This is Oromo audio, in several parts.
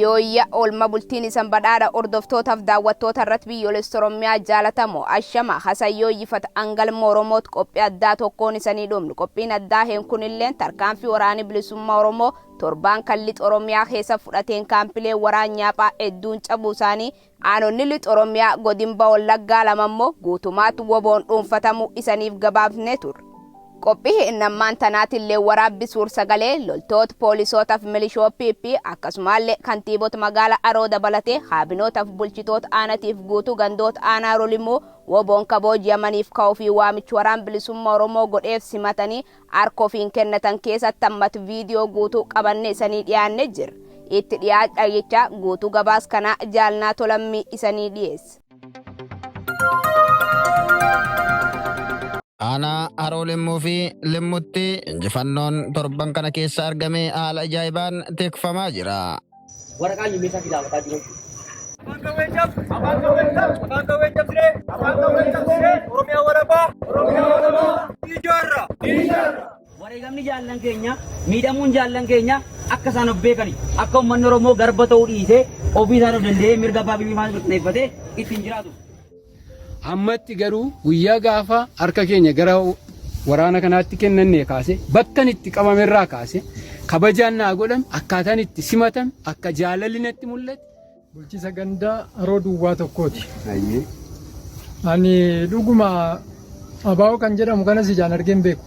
Yooyya oolma bultiin isan badhaadha hordoftootaf daawwattoota irratti biyyoolessa Oromiyaa jaalatamoo ashama Hasan yooyyifata angalma Oromoot qophii addaa tokkoon isanii dhumnu. Qophiin addaa heen kunilleen tarkaanfii waraani bilisummaa Oromoo torbaan kan lixa Oromiyaa keessa fudhateen kaampilee waraan nyaaphaa hedduun cabuu isaanii aanonni lixa Oromiyaa godin baha Wallaggaa 2 immoo guutumaatti WBOn dhuunfatamuu isaniif gabaafnee turre. Qophii hinnammaan tanaatillee waraabbi suur-sagalee loltoota, poolisootaf milishoo PP akkasumaallee kantiibota magaala Aroo dabalatee kaabinootaf bulchitoota aanatiif guutuu gandoota aanaa Haroo Limuu WBOn ka booji'amaniif ka ofii waamich waraan bilisumma Oromoo godheef simatanii harka ofiin kennatan keessatti ammat viidiyoo guutuu qabanne isanii dhiyaanne jirra. Itti dhiyaadha jechaa guutuu gabaas kanaa Jaal Naatoo Lammii isanii dhiyeessa. Aanaa Haroo Limmuu fi Limmutti injifannoon torban kana keessa argame haala ajaa'ibaan tikfamaa jira. Waraqaa eenyummeessaa si gaafataa jiru jechuudha. Afaan qawween cab! Afaan qawween cab! Afaan qawween cabsine! Afaan qawween cabsine! Oromiyaa walabaa! Oromiyaa walabaa! Ijaarra! Ijaarra! Wareegamni jaallan keenya, miidhamuun jaallan keenya akka isaan of beekani, akka uummanni Oromoo garba ta'uu dhiisee ofii isaan of danda'ee mirga abbaa biyyummaa mirkaneeffatee ittiin jiraatu. Ammatti garuu guyyaa gaafa harka keenya gara waraana kanaatti kennannee kaase bakkan itti qabamerraa kaase kabajaan naa godhame akkaataan itti simatame akka jaalalli natti mul'ate Bulchiisa ganda Haroo Duwwaa tokkooti. Ani dhuguma abaa'oo kan jedhamu kanas ijaan argee hin beeku.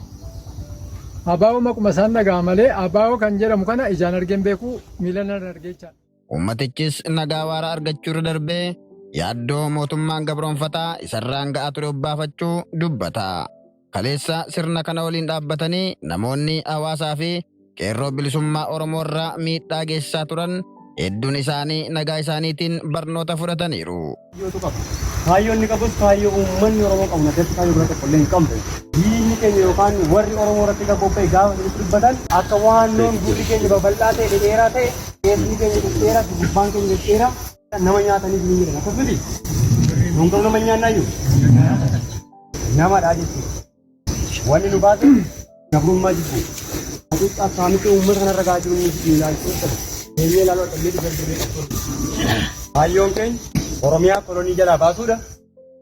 Abaa'oo maquma isaan dhaga'a malee abaa'oo kan jedhamu kana ijaan argee hin beeku miila nan argee jechaadha. Uummatichis nagaa waaraa argachuurra darbee yaaddoo mootummaan gabroomfataa isarraan ga'aa ture obbaafachuu dubbata. Kaleessa sirna kana waliin dhaabbatanii namoonni hawaasaa fi qeerroo bilisummaa Oromoorra miidhaa geessisaa turan hedduun isaanii nagaa isaaniitiin barnoota fudhataniiru. Kaayyootu qaba. Kaayyoo inni qabus kaayyoo uummanni Oromoo qabuun addatti kaayyoo biraa tokko illee hin qabnu. Diinni keenya yookaan warri Oromoo irratti gad bobba'e gaafa isinitti dubbatan akka waan noon gurri keenya babal'aa ta'e dhedheeraa ta'e keessi keenya dhedheeraa fi gubbaan keenya dhedheeraa nama nyaatanii isiniin jedhan akkas miti. Nuun garuu nama hin nyaannaayyuu. Namadha jechuudha. Wanni nu baase gabrummaa jibbu. Hacuuccaa saamicha uummata kanarra gahaa jiru nu ilaalchuu qabu. Deemnee ilaaluu dhaqnee dhufa dirree qabsoo. Kaayyoon keenya Oromiyaa kolonii jalaa baasuudha.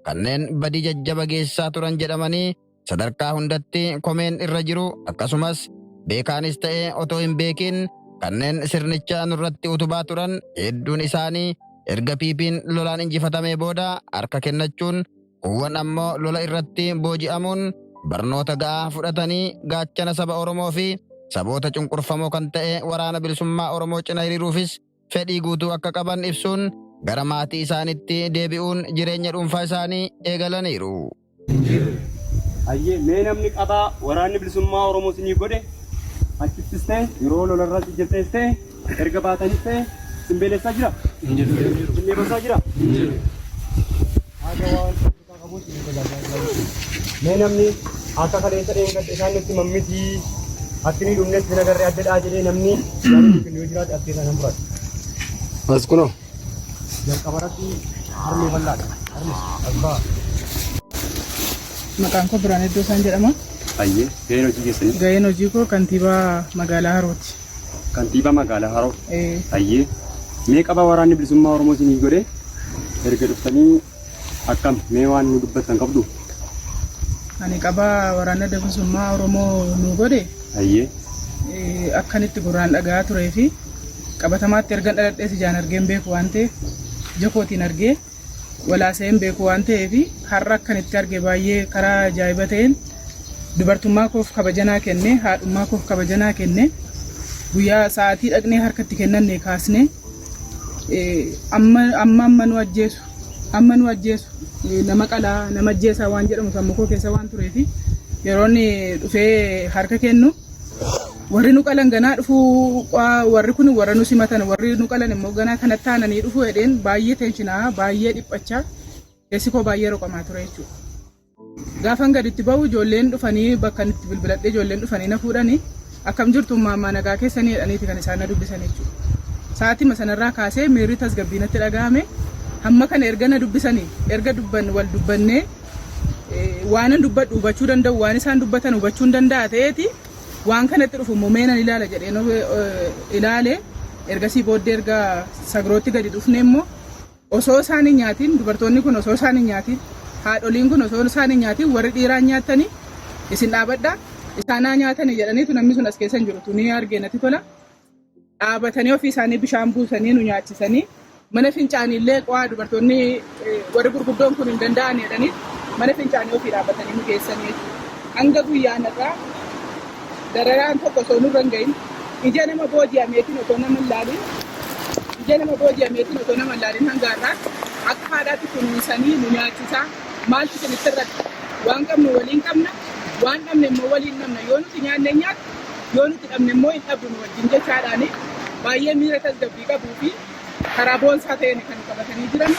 Kanneen badii jajjaba geessisaa turan jedhamanii sadarkaa hundatti komeen irra jiru akkasumas beekaanis ta'e otoo hin beekiin kanneen sirnicha nurratti utubaa turan hedduun isaanii erga PPn lolaan injifatamee booda harka kennachuun Kuuwwan ammoo lola irratti booji'amuun barnoota ga'aa fudhatanii gaachana saba Oromoo fi saboota cunqurfamoo kan ta'e Waraana Bilisummaa Oromoo cina hiriiruufis fedhii guutuu akka qaban ibsuun gara maatii isaanitti deebi'uun jireenya dhuunfaa isaanii eegalaniiru. Hayyee mee namni qabaa waraanni bilisummaa Oromoo isinii godhe achittis ta'e yeroo lolarra jirtanis ta'e erga baatanis ta'e isin beelessaa jira? Hin jiru. Isin dheebossaa jira? Hin jiru. Haga waan kutaa qabuus isin tajaajilaa jira. Mee namni akka kaleessa dheengadda isaan nutti himan miti akki ni dhumnes hin agarre addadhaa jedhee namni yaada nuuf kennu yoo jiraate as keessaa nan fudhadha. As kunoo. Jalqaba irratti harmee bal'aadha. Harmee as ba'a. Maqaan koo Birhaan Iddoosaan jedhama. Hayyee gaheen hojii keessanii? Gaheen hojii koo kantiibaa magaalaa Harooti. Kantiibaa magaalaa Haroo. Ee. Hayyee. Mee qabaa waraanni bilisummaa Oromoo isinii godhe erga dhuftanii akkam mee waan nu dubbattan qabdu? Ani qabaa waraanni adda bilisummaa Oromoo nu godhe Hayyee. akkan itti gurraan dhaga'aa turee fi qabatamaatti ergan dhaladhees ijaan argee hin beeku waan ta'eef ija kootiin argee walaasa'ee hin beeku waan ta'eef har'a akkan itti arge baay'ee karaa ajaa'iba ta'een dubartummaa koof kabaja naa kenne haadhummaa koof kabaja naa kenne guyyaa sa'aatii dhaqnee harka itti kennanne kaasnee amma amma amma nu ajjeesu amma nu ajjeesu nama qalaa nama ajjeesaa waan jedhamu sammuu koo keessa waan tureefi yeroo inni dhufee harka kennu Warri nu qalan ganaa dhufuu warri kun warra nu simatan warri nu qalan immoo ganaa kanatti aananii dhufuu jedheen baay'ee teenshinaa baay'ee dhiphachaa keessi koo baay'ee roqamaa ture jechuudha. Gaafan gaditti bahu ijoolleen dhufanii bakka itti bilbiladhee ijoolleen dhufanii na fuudhanii akkam jirtu maammaa nagaa keessanii jedhaniiti kan isaan na dubbisan jechuudha. Sa'aatima sanarraa kaasee miirri tasgabbii natti dhaga'ame hamma kana erga na dubbisanii erga dubban wal dubbannee waanan dubbadhu hubachuu danda'u waan isaan dubbatan hubachuu hin danda'a ta'eeti waan kanatti dhufu immoo mee nan ilaala jedheen ilaale. Ergasii booddee erga sagrootti gadi dhufne immoo osoo isaan hin nyaatiin dubartoonni kun osoo isaan hin nyaatiin haadholiin kun osoo isaan hin nyaatiin warri dhiiraa hin nyaattanii isin dhaabadhaa isaan haa nyaatanii jedhaniitu namni sun as keessa hin jiru tuni argee natti tola. Dhaabatanii ofii isaanii bishaan buusanii nu nyaachisanii mana fincaanii illee qo'aa dubartoonni warri gurguddoon kun hin danda'an jedhanii mana fincaanii ofii dhaabatanii nu geessanii jechuudha. Hanga guyyaan irraa dararaan tokko osoo nurra hin gahin ija nama booji'ameetiin otoo nama hin laalin ija nama booji'ameetiin otoo nama hin laalin hanga har'aatti akka haadhaatti kunuunsanii nu nyaachisaa maaltu isinitti irratti waan qabnu waliin qabna waan dhabne immoo waliin dhabna yoo nuti nyaanne nyaattu yoo nuti dhabne immoo hin dhabdu nu wajjin jechaadhaani baay'ee miira tasgabbii qabuu fi karaa boonsaa ta'een kan qabatanii jiran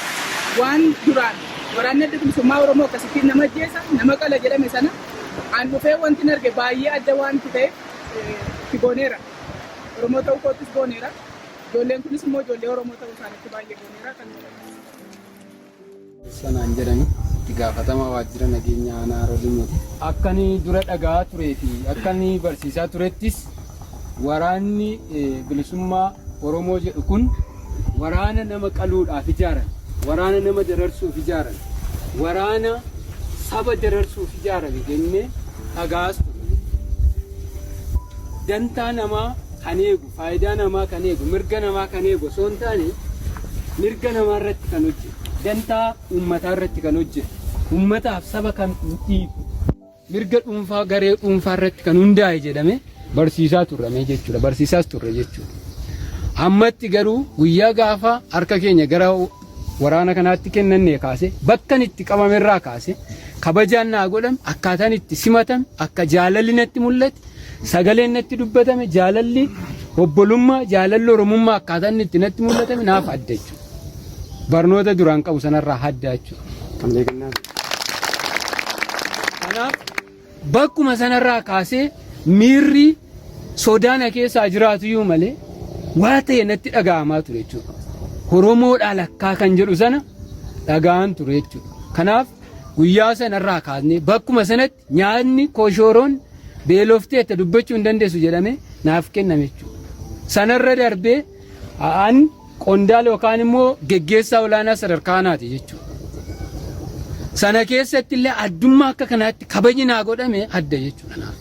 waan duraan waraanni adda bilisummaa Oromoo akkasittiin nama ajjeesa nama qala jedhame sana an dhufee wanti arge baay'ee adda wanti ta'eef itti booneera. Oromoo ta'uu koottis booneera. Ijoolleen kunis immoo ijoollee Oromoo ta'uu isaaniitti baay'ee booneera kan Sanaan jedhani itti gaafatamaa waajjira nageenya aanaa Haroo Limmuuti. Akka inni dura dhaga'aa turee fi akka inni barsiisaa turettis waraanni bilisummaa Oromoo jedhu kun waraana nama qaluudhaaf ijaarame, waraana nama dararsuuf ijaarame, waraana saba dararsuuf ijaarame jennee dhaga'aas turre. Dantaa namaa kan eegu, faayidaa namaa kan eegu, mirga namaa kan eegu osoo hin taane mirga namaa irratti kan hojjetu, dantaa uummataa irratti kan hojjetu, uummataaf saba kan dhiibu, mirga dhuunfaa garee dhuunfaa irratti kan hundaa'e jedhame barsiisaa turrame jechuudha. Barsiisaas turre jechuudha. Ammatti garuu guyyaa gaafa harka keenya gara waraana kanaatti kennannee kaase bakkan itti qabamerraa kaase kabajaan naa godhame akkaataan itti simatame akka jaalalli natti mul'ate sagaleen natti dubbatame jaalalli obbolummaa jaalalli oromummaa akkaataan itti natti mul'atame naaf adda jechuudha. Barnoota duraan qabu sanarraa adda jechuudha. Kanaaf bakkuma sanarraa kaasee miirri sodaa na keessaa jiraatu iyyuu malee waa ta'e natti dhaga'amaa ture jechuudha. Oromoodhaa lakkaa kan jedhu sana dhaga'aan ture jechuudha. Kanaaf guyyaa sanarraa kaasnee bakkuma sanatti Nyaanni koshooroon beelofteetta dubbachuu hin dandeessu jedhame naaf kenname jechuudha. Sanarra darbee an qondaala yookaan immoo geggeessaa olaanaa sadarkaa aanaati jechuudha. Sana keessatti illee addummaa akka kanaatti kabajni naa godhame adda jechuudha naaf.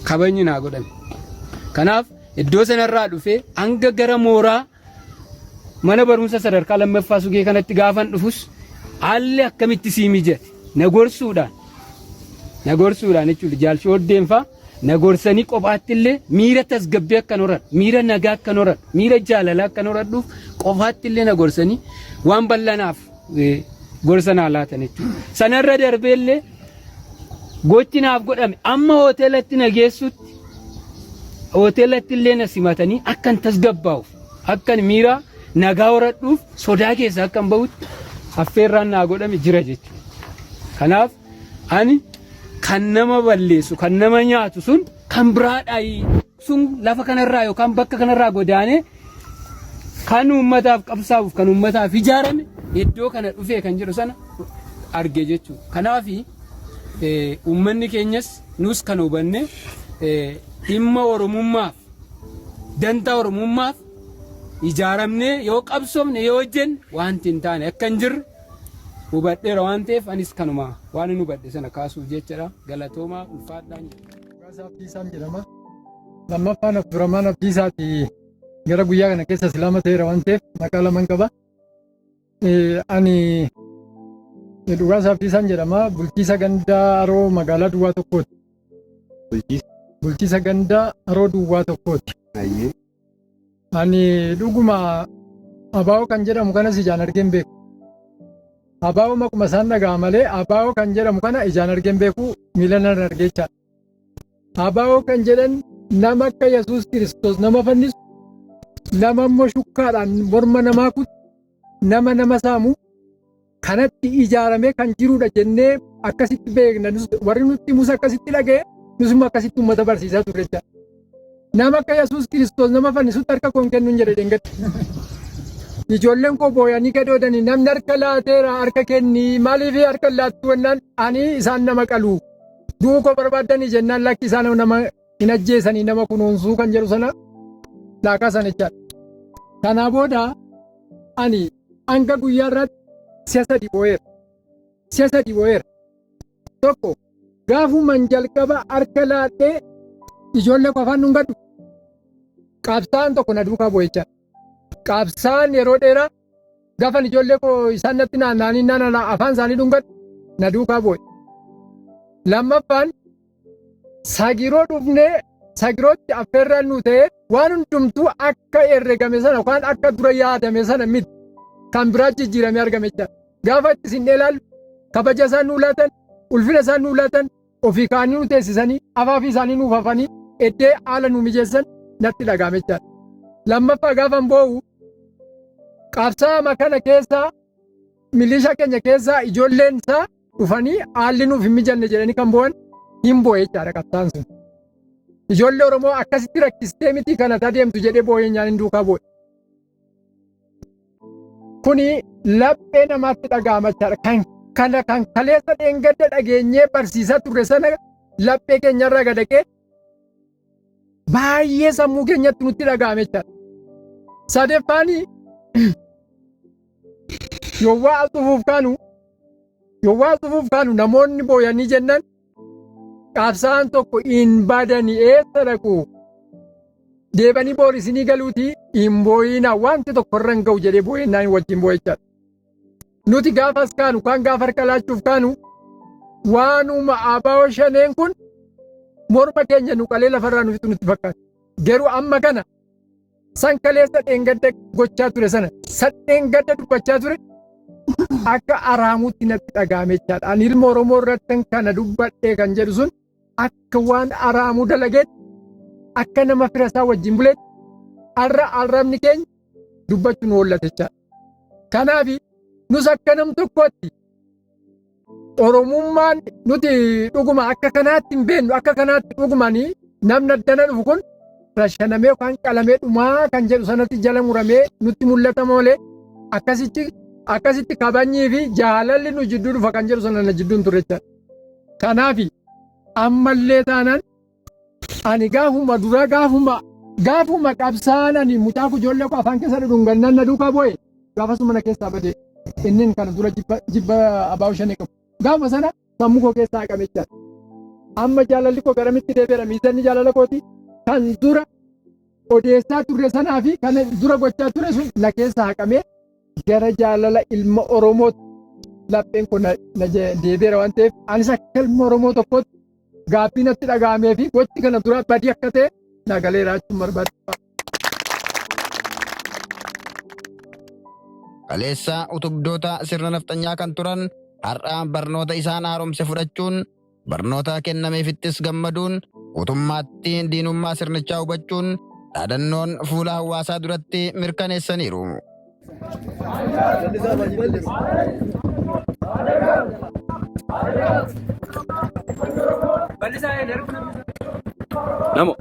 Kabajni naa godhame. Kanaaf iddoo sanarraa dhufee hanga gara mooraa Mana barumsa sadarkaa lammaffaa sugee kanatti gaafan dhufus haalli akkamitti sii mijate na gorsuudhaan na gorsuudhaan jechuudha jaalshi hoddeenfaa na gorsanii kophaatti illee miira tasgabbii akkan horadhu miira nagaa akkan horadhu miira jaalalaa akkan horadhuuf qofaatti illee na gorsanii waan bal'anaaf gorsa naa laatan jechuudha. Sanarra darbee illee gochi naaf godhame amma hoteelatti na geessutti hoteelatti illee na simatanii akkan tasgabbaa'uuf akkan miira nagaa horadhuuf sodaa keessa akkan bahutti affeerraan naa godhame jira jechuudha. Kanaaf ani kan nama balleessu kan nama nyaatu sun kan biraadhaa sun lafa kanarraa yookaan bakka kanarraa godaanee kan uummataaf qabsaa'uuf kan uummataaf ijaarame iddoo kana dhufee kan jedhu sana arge jechuudha. Kanaaf uummanni keenyas nus kan hubanne dhimma Oromummaaf dantaa Oromummaaf ijaaramnee yoo qabsoofne yoo hojjenne wanti hin taane akka hin jirre hubadheera waan ta'eef anis kanuma waan hin hubadhe sana kaasuuf jechadha. Galatoomaa ulfaadhaan jedha. Dhugaasaa Abdiisaan jedhama. Lammaffaan Abdurrahmaan Abdiisaati. Gara guyyaa kana keessa Islaama ta'eera waan ta'eef maqaa laman qaba. Ani Dhugaasaa Abdiisaan jedhama. Bulchiisa gandaa Haroo magaalaa Duwwaa tokkooti. Bulchiisa gandaa Haroo Duwwaa tokkooti. Ani dhuguma abaa'oo kan jedhamu kanas ijaan argee hin beeku. Abaa'oo maquma isaan dhaga'a malee abaa'oo kan jedhamu kana ijaan argee hin beeku miila nan argee jechaadha. Abaa'oo kan jedhan nama akka Yesuus Kiristoos nama fannisu, nama immoo shukkaadhaan morma namaa kutu, nama nama saamu kanatti ijaaramee kan jirudha jennee akkasitti beekna. Nus warri nutti himus akkasitti dhaga'e nus immoo akkasitti uummata barsiisaa turre jechaadha. Nama akka Yesuus Kiristoos nama fannisutti harka koo hin kennuun jedhe dheengadda. Ijoolleen koo booyanii gadoodanii namni harka laateera harka kennii maaliif harka hin laattu jennaan ani isaan nama qalu. Du'uu koo barbaaddanii jennaan lakki isaan nama hin ajjeesanii nama kunuunsuu kan jedhu sana naa kaasan jechaadha. Kanaa booda ani hanga guyyaa irratti si'a sadi boo'eera. Si'a sadi boo'eera. Tokko gaafuman jalqaba harka laadhee ijoollee koo afaan dhungadhu qabsaa'aan tokko na duukaa boo'ichaa. Qabsaa'aan yeroo dheeraa gaafan ijoollee koo isaan natti naanna'anii naan afaan isaanii dhungadhu na duukaa boo'e. Lammaffaan sagiroo dhufnee sagirootti affeerraan nu ta'e waan hundumtuu akka herregame sana yookaan akka dura yaadame sana miti kan biraa jijjiiramee argame jechaadha. Gaafa itti isin ilaallu kabaja isaan nuu laatan, ulfina isaan nuu laatan, ofii kaanii nu teessisanii, afaafii isaanii nuuf hafanii, eddee haala nu mijeessan natti dhaga'ame jechaadha. Lammaffaa gaafan boo'u qabsaa'ama kana keessaa milishaa keenya keessaa ijoolleen isaa dhufanii haalli nuuf hin mijanne jedhanii kan boo'an hin boo'e jechaadha qabsaa'aan sun. Ijoollee Oromoo akkasitti rakkistee miti kana adeemtu jedhee boo'ee nyaan duukaa boo'e. Kuni laphee namaatti dhaga'ama jechaadha. Kan kana kan kaleessa dheengadda dhageenyee barsiisaa turre sana laphee keenyarraa gadaqee baay'ee sammuu keenyatti nutti dhaga'ame jechaadha. Sadaffaan yowwaa as dhufuuf kaanu yowwaa as dhufuuf kaanu namoonni booyanii jennan qabsaa'aan tokko hin badani eessa dhaqu deebanii boorisinii galuutii hin booyinaa wanti tokko irra hin ga'u jedhee booyennaan wajjin boo'echaadha. Nuti gaafas kaanu kaan gaafa harka laachuuf kaanu waanuma abaa'oo shaneen kun morma keenya nu qalee lafarraa nu fixu nutti fakkaata. Garuu amma kana san kaleessa dheengadda gochaa ture sana san dheengadda dubbachaa ture akka araamuutti natti dhaga'ame jechaadha. Ani ilma Oromoo irratti kana dubbadhee kan jedhu sun akka waan araamuu dalageetti akka nama fira isaa wajjin buleetti har'a arrabni keenya dubbachuu nu hollate jechaadha. Kanaaf nus akka nam tokkootti Oromummaan nuti dhuguma akka kanaatti hin beeknu akka kanaatti dhugumanii namni addana dhufu kun rashanamee yookaan qalamee dhumaa kan jedhu sanatti jala muramee nutti mul'ata malee akkasitti akkasitti kabanyii fi jaalalli nu jidduu dhufa kan jedhu sana na jidduu hin turre jechaadha. Kanaaf ammallee taanaan ani gaafuma dura gaafuma gaafuma qabsaan ani mucaa ijoollee koo afaan keessa dhudhungannaan na duukaa bu'e gaafasuma na keessaa bade inni kana dura jibba jibba abaa'u shanii qabu. Gaafa sana sammuu koo keessaa haqame jechaadha. Amma jaalalli koo garamitti deebi'eera miizanni jaalala kooti kan dura odeessaa turre sanaa fi kan dura gochaa ture sun na keessaa haqamee gara jaalala ilma Oromootti lapheen koo na deebi'eera waan ta'eef anis akka ilma Oromoo tokkootti gaaffii natti dhaga'amee fi gochi kana dura badii akka ta'e na galeera jechuun barbaada. Kaleessa utubdoota sirna nafxanyaa kan turan har'a barnoota isaan haaromse fudhachuun barnoota kennameefittis gammaduun guutummaatti diinummaa sirnichaa hubachuun dhaadannoon fuula hawaasaa duratti mirkaneessaniiru. Namo.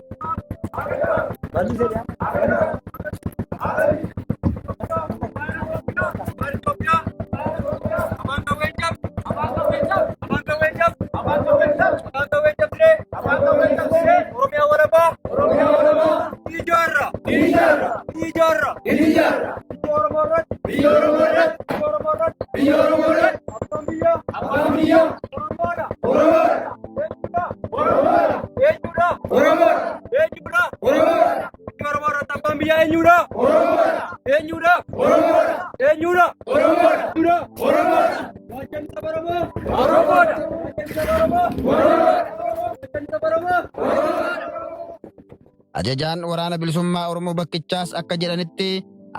Oromiyaa walabaa. Oromiyaa walabaa. Ijaarra. Ijaarra. Ijaarra. Ijaarra. Biyya Oromoo irratti. Biyya Oromoo irratti. Biyya Oromoo irratti. Biyya Oromoo irratti. Abbaan biyyaa. Abbaan biyyaa. Oromoodha. Oromoodha. Eenyudha? Oromoodha. Eenyudha? Oromoodha. Eenyudha? Oromoodha. Biyya Oromoo irratti abbaan biyyaa eenyudha? Oromoodha. Eenyudha? Oromoodha. Eenyudha? Oromoodha. Eenyudha? Oromoodha. Gaachanni saba Oromoo. Oromoodha. Gaachanni saba Oromoo. Oromoodha. Gaachanni saba Oromoo. Oromoodha. Ajajaan waraana bilisummaa Oromoo bakkichaas akka jedhanitti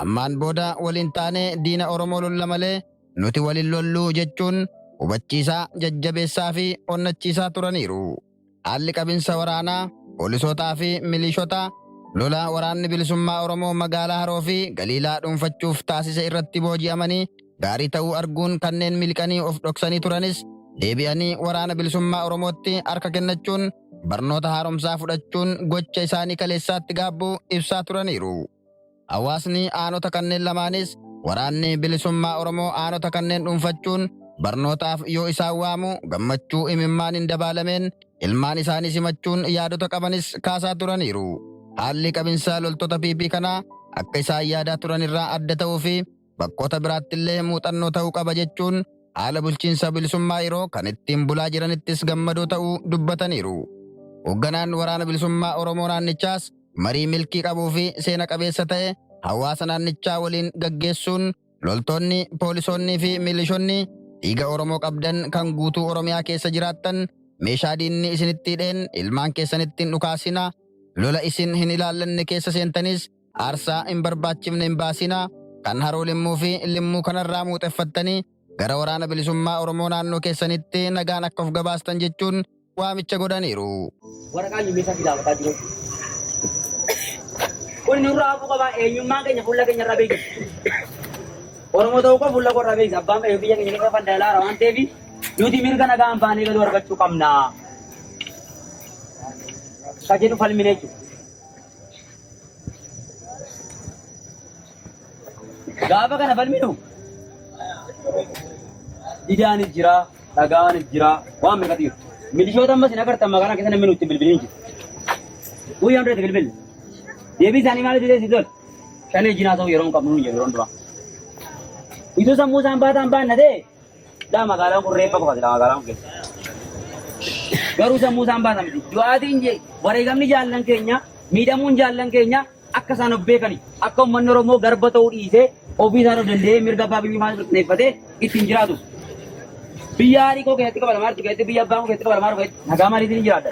ammaan booda waliin taanee diina Oromoo lolla malee nuti waliin lolluu jechuun hubachiisaa, jajjabeessaa fi onnachiisaa turaniiru. Haalli qabinsa waraanaa, poolisootaa fi miliishota lola waraanni bilisummaa Oromoo magaalaa Haroo fi Galiilaa dhuunfachuuf taasise irratti booji'amanii gaarii ta'uu arguun kanneen miliqanii of dhoksanii turanis deebi'anii waraana bilisummaa Oromootti harka kennachuun barnoota haaromsaa fudhachuun gocha isaanii kaleessaatti gaabbuu ibsaa turaniiru. Hawaasni aanota kanneen lamaanis waraanni bilisummaa Oromoo aanota kanneen dhuunfachuun barnootaaf yoo isaan waamu gammachuu imimmaaniin dabaalameen ilmaan isaanii simachuun yaadota qabanis kaasaa turaniiru. Haalli qabinsa loltoota PP kanaa akka isaan yaadaa turan irraa adda ta'uu fi bakkoota biraattillee muuxannoo ta'uu qaba jechuun haala bulchiinsa bilisummaa yeroo kan ittiin bulaa jiranittis gammadoo ta'uu dubbataniiru. Hoogganaan waraana bilisummaa Oromoo naannichaas marii milkii qabuu fi seena qabeessa ta'e hawaasa naannichaa waliin gaggeessuun loltoonni, poolisoonnii fi milishoonni dhiiga Oromoo qabdan kan guutuu Oromiyaa keessa jiraattan meeshaa diinni isinitti hidheen ilmaan keessanitti hin dhukaasina, lola isin hin ilaallanne keessa seentanis aarsaa hin barbaachifne hin baasina, kan Haroo Limmuu fi Limmuu kanarraa muuxeffattanii gara waraana bilisummaa Oromoo naannoo keessanitti nagaan akka of gabaastan jechuun waamicha godhaniiru. Waraqaa eenyummeessaa si gaafataa jiru. Kun nurraa hafuu qaba. Eenyummaan keenya fuula keenya irraa beeksisa. Oromoo ta'uu koo fuula koo irraa beeksisa. Abbaan keenya biyya keenya keessa fandalaara waan ta'eef nuti mirga nagaan baanee galuu argachuu qabna. Ka jedhu falmine jechuudha. Gaafa kana falminu didaanis jira, dhagaanis jira, waan meeqatu jira. Milishoota ammas hin agartan magaalaa keessa namni nutti hin bilbilin jiru. Guyyaa hundatti bilbilli. Deebii isaanii maal jedhee si tol? Shanee jinaa ta'uu yeroo hin qabnu jedhu yeroo duraa. Ituu sammuu isaan baataan baanna ta'e daa magaalaan kun reeffa qofa silaa magaalaan kun keessa. Garuu sammuu isaan baatan miti. Du'aatiin wareegamni jaallan keenya miidhamuun jaallan keenya akka isaan of beekani akka uummanni Oromoo garba ta'uu dhiisee ofii isaan of danda'ee mirga abbaa biyyummaa mirkaneeffatee ittiin jiraatu. Biyya haadhi koo keessatti qabatamaa jirtu keessatti biyya abbaan koo keessatti qabatamaa jiru keessatti nagaa maaliitiin hin jiraadha.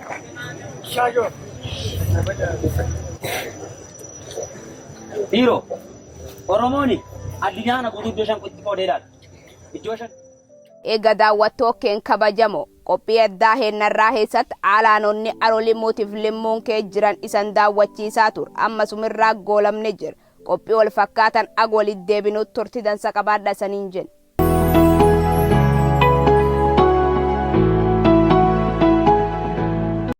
Dhiiroo Oromoon addunyaa kana guutuu iddoo 5 tti qoodee ilaala. Iddoo 5. Eega daawwattook keen kabajamo, qophii addaa heennarraa heessatti aalaanonni Aro Limuutif Limmuun kee jiran isan daawwachiisaa tur. Amma sumirraa goolamne jira. Qophii wal fakkaatan ag walit deebinut turti dansa qabaadha isaniin jenna.